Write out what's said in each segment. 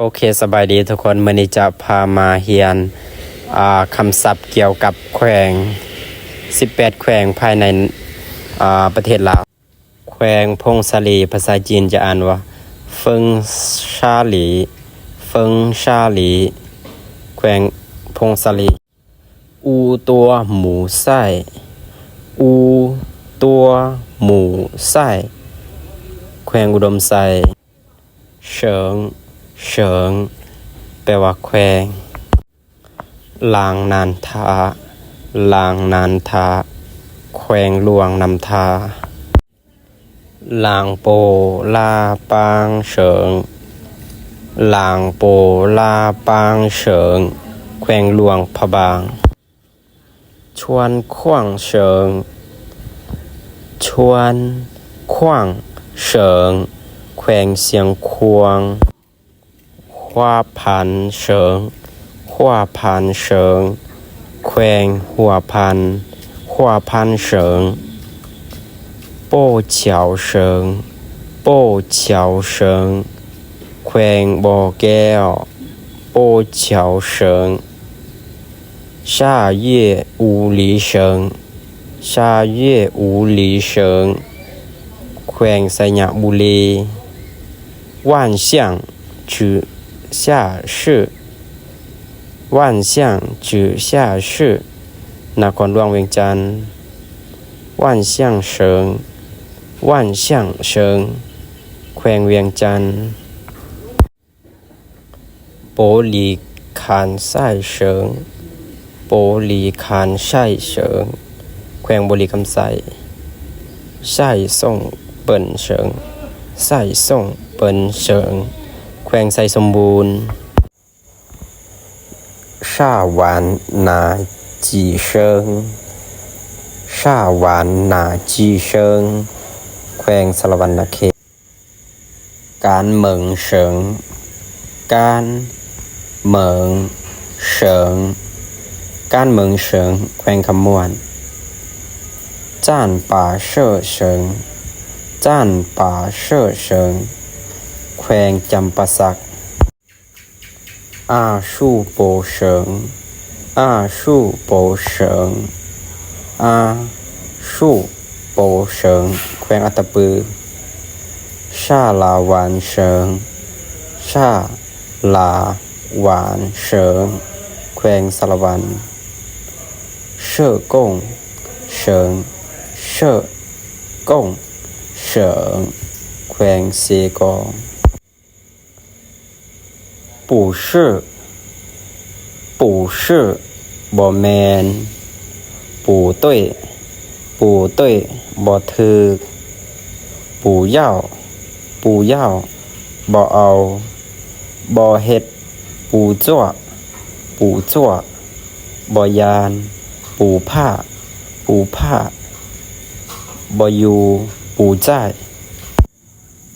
ໂອເຄ ສະບາຍດີທຸກຄົນ, ມື້ນີ້ຈະພາມາຮຽນ ອ່າ ຄຳສັບກ່ຽວກັບແຂວງ ສິບແປດແຂວງພາຍໃນ ອ່າ ປະເທດລາວ. ແຂວງຜົ້ງສາລີ ພາສາຈີນຈະອ່ານວ່າ ເຟິງຊາລີ ເຟິງຊາລີ ແຂວງຜົ້ງສາລີ. ອູຕົວໝູໄສ້ ອູຕົວໝູໄສ້ ແຂວງອຸດົມໄຊ. ເສີງ ເສີງ ແປວ່າແຂວງ. ລາງນານທາ ລາງນານທາ ແຂວງຫຼວງນ້ຳທາ. ລາງໂປ ລາປາງເສີງ ລາງໂປ ລາປາງເສີງ ແຂວງຫຼວງພະບາງ. ຊວນຂວ້າງເສີງ ຊວນຂວ້າງເສີງ ແຂວງຊຽງຂວາງ. ຫົວພັນເສີງ ຫົວພັນເສີງ ແຂວງຫົວພັນ ຫົວພັນເສີງ. ໂປ້ຂຽວເສີງ ໂປ້ຂຽວເສີງ ແຂວງບໍ່ແກ້ວ ໂປ້ຂຽວເສີງ. ຊາເຢອູລີເສີງ ຊາເຢອູລີເສີງ ແຂວງໄຊຍະບູລີ. ວານຊ່າງຈື່ຊາຊື່ ວານຊ່າງຈື່ຊາຊື່ ນະຄອນຫຼວງວຽງຈັນ. ວານຊ່າງເສີງ ວານຊ່າງເສີງ ແຂວງວຽງຈັນ. ໂປລີຄານໄຊເສີງ ໂປລີຄານໄຊເສີງ ແຂວງບໍລິຄຳໄຊ. ໄຊສົ່ງເປິນເສີງ ໄຊສົ່ງເປິນເສີງ ແຂວງໄຊສົມບູນ. ຊາຫວານນາຈີເສີງ ຊາຫວານນາຈີເສີງ ແຂວງສະລະວັນນະເຂດ. ການເມີງເສີງ ການເມີງເສີງ ການເມີງເສີງ ແຂວງຄຳມ່ວນ. ຈານປາເຊີເສີງ ຈານປາເຊີເສີງ ແຂວງຈຳປາສັກ. ອາຊູໂປເສີງ ອາຊູໂປເສີງ ອາຊູໂປເສີງ ແຂວງອັດຕະປື. ຊາລາຫວານເສີງ ຊາລາຫວານເສີງ ແຂວງສາລະວັນ. ເຊີກົງເສີງ ເຊີກົງເສີງ ແຂວງເຊກອງ. ປູຊື່ ປູຊື່ ບໍ່ແມ່ນ. ປູເຕົຍ ປູເຕົຍ ບໍ່ຖືກ. ປູເຍົາ ປູເຍົາ ບໍ່ເອົາ ບໍ່ເຮັດ. ປູຈົວະ ປູຈົວະ ບໍ່ຢ້ານ. ປູຜາ ປູຜາ ບໍ່ຢູ່. ປູຈ່າຍ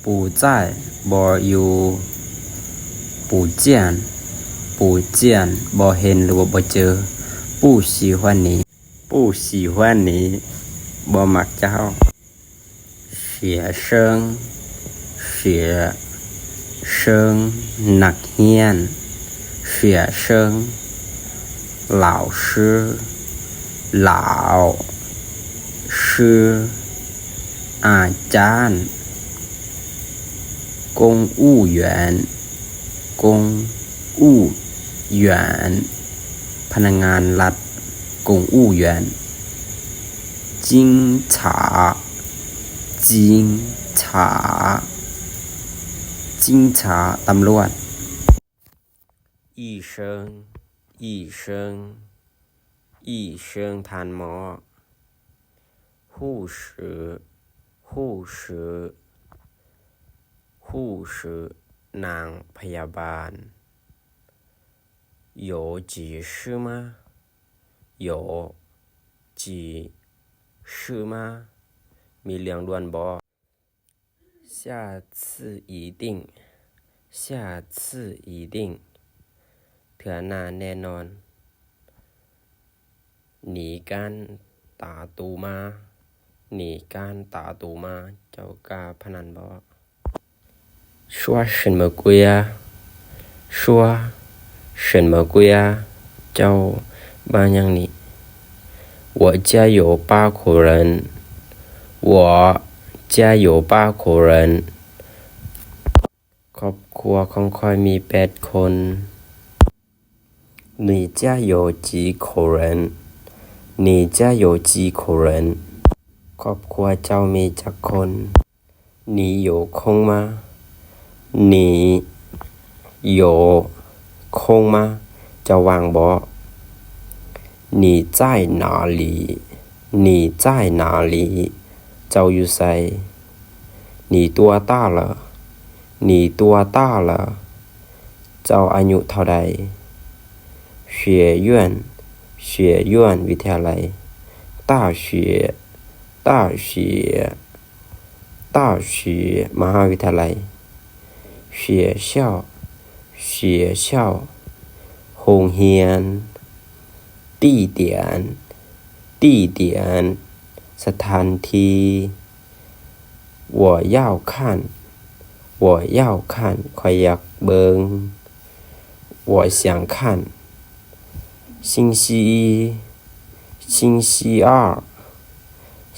ປູຈ່າຍ ບໍ່ຢູ່. ປູຈຽນ ປູຈຽນ ບໍ່ເຫັນ ຫຼືວ່າບໍ່ເຈີ. ປູຊີຫວານໜີ ປູຊີຫວານໜີ ບໍ່ມັກເຈົ້າ. ເສຍເຊີງ ເສຍເຊີງ ນັກຮຽນ. ເສຍເຊີງ 老师 老师 ອາຈານ. 公务员 公务员 ພະນັກງານລັດ. 公务员. 警察 警察 警察 ຕຳຫຼວດ. 医生 医生 医生 ທ່ານໝໍ. 护士 护士 护士 ນາງພະຍາບານ. 有急事吗？ 有急事吗？ ມີເລື່ອງດ່ວນບໍ່? 下次一定 下次一定 ເທື່ອໜ້າແນ່ນອນ. 你敢打赌吗？ 你敢打赌吗？ ເຈົ້າກ້າພະນັນບໍ່? 说什么鬼啊？说什么鬼啊？ ເຈົ້າວ່າຫຍັງນີ້? 我家有八口人。我家有八口人。 ຄອບຄົວຂອງຂ້ອຍມີແປດຄົນ. 你家有几口人？你家有几口人？ ຄອບຄົວເຈົ້າມີຈັກຄົນ? 你有空吗？你有空吗？ ເຈົ້າວ່າງບໍ່? 你在哪里？你在哪里？ ເຈົ້າຢູ່ໃສ? 你多大了？你多大了？ ເຈົ້າອາຍຸເທົ່າໃດ? 学院，学院 ວິທະຍາໄລ. 大学，大学，大学 ມະຫາວິທະຍາໄລ. 学校，学校 ໂຮງຮຽນ. 地点，地点 ສະຖານທີ່. 我要看，我要看 ຂ້ອຍຢາກເບິ່ງ. 我想看。星期一，星期二，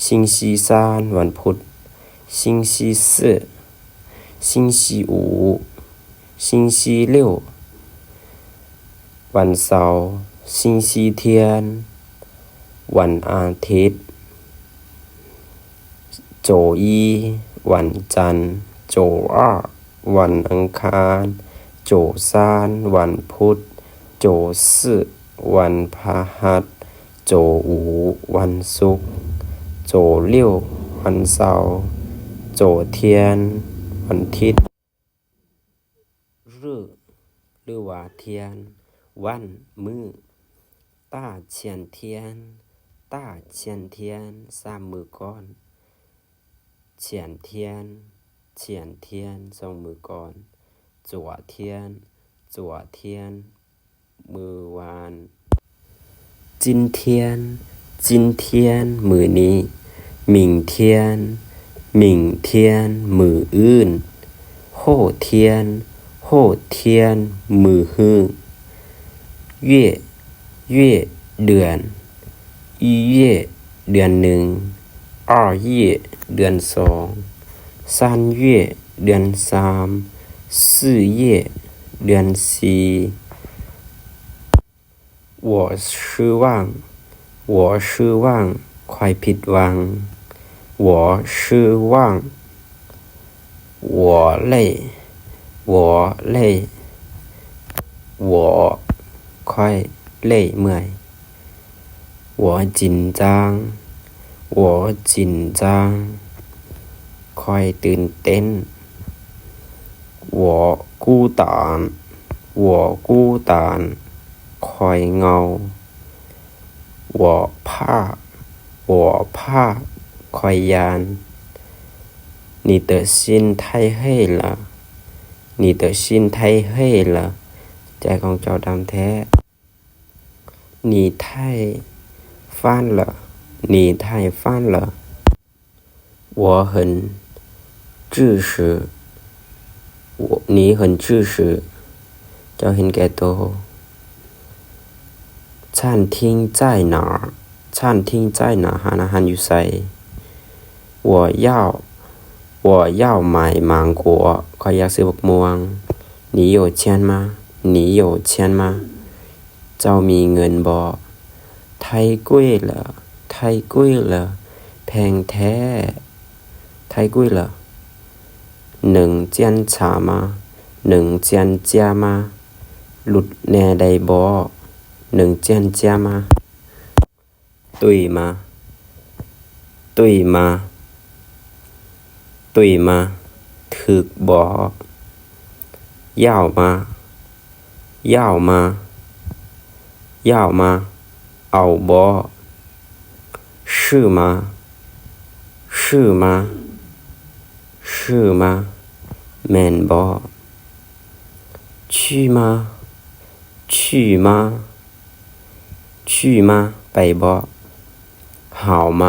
ຊິງຊີຊານ ວັນພຸດ. 星期四， ຊິງຊີອູ ຊິງຊີລິ້ວ ວັນເສົາ. 星期天， ວັນອາທິດ. 周一， ວັນຈັນ. 周二， ວັນອັງຄານ. 周三， ວັນພຸດ. 周四， ວັນພະຫັດ. 周五， ວັນສຸກ. 周六， ວັນເສົາ. 周天， ວັນທິດ. 日 ຫຼືວ່າທຽນ ວັນ ມື້. 大前天，大前天 ສາມມື້ກ່ອນ. 前天，前天 ສອງມື້ກ່ອນ. 昨天，昨天 ມື້ວານ. 今天，今天 ມື້ນີ້. 明天，明天 ມື້ອື່ນ. 后天，后天 ມື້ຮື. 月，月 ເດືອນ. 一月 ເດືອນໜຶ່ງ. 二月 ເດືອນສອງ. 三月 ເດືອນສາມ. 四月 ເດືອນສີ່. 我失望，我失望 ຂ້ອຍຜິດຫວັງ. 我失望。我累，我累。我 ຂ້ອຍ 累 ເມື່ອຍ. 我紧张，我紧张 ຂ້ອຍຕື່ນເຕັ້ນ. 我孤单，我孤单 ຂ້ອຍເຫງົາ. 我怕，我怕 ຂ້ອຍຢ້ານ. 你的心太黑了，你的心太黑了 ໃຈຂອງເຈົ້າດຳແທ້. 你太烦了，你太烦了。 我很自私，我，你很自私 ເຈົ້າເຫັນແກ່ໂຕ. 餐厅在哪儿？餐厅在哪儿？ ຮ້ານອາຫານຢູ່ໃສ? 我要，我要买芒果 ຂ້ອຍຢາກຊື້ບັກມ່ວງ. 你有钱吗？你有钱吗？ ເຈົ້າມີເງິນບໍ່? 太贵了，太贵了 ແພງແທ້. 太贵了。 能降价吗？能降价吗？ ຫຼຸດແດ່ໄດ້ບໍ່? 能降价吗？ 对吗？ 对吗？ 对吗？ ຖືກບໍ່? 要吗？ 要吗？ 要吗？ ເອົາບໍ່? 是吗？ 是吗？ 是吗？ ແມ່ນບໍ່? 去吗？ 去吗？ 去吗？ ໄປບໍ່? 好吗？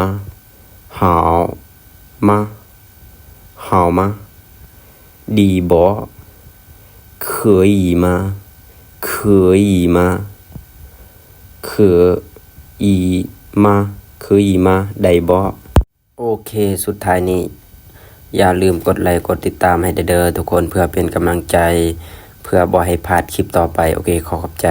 好吗？ 好吗？ ດີບໍ່?可以吗？可以吗？可以吗？可以吗？ ໄດ້ບໍ່? ໂອເຄ ສຸດທ້າຍນີ້ ຢ່າລືມກົດໄລກົດຕິດຕາມໃຫ້ແດ່ເດີທຸກຄົນ ເພື່ອເປັນກຳລັງໃຈ ເພື່ອບໍ່ໃຫ້ພາດຄລິບຕໍ່ໄປ. ໂອເຄ ຂໍຂອບໃຈ.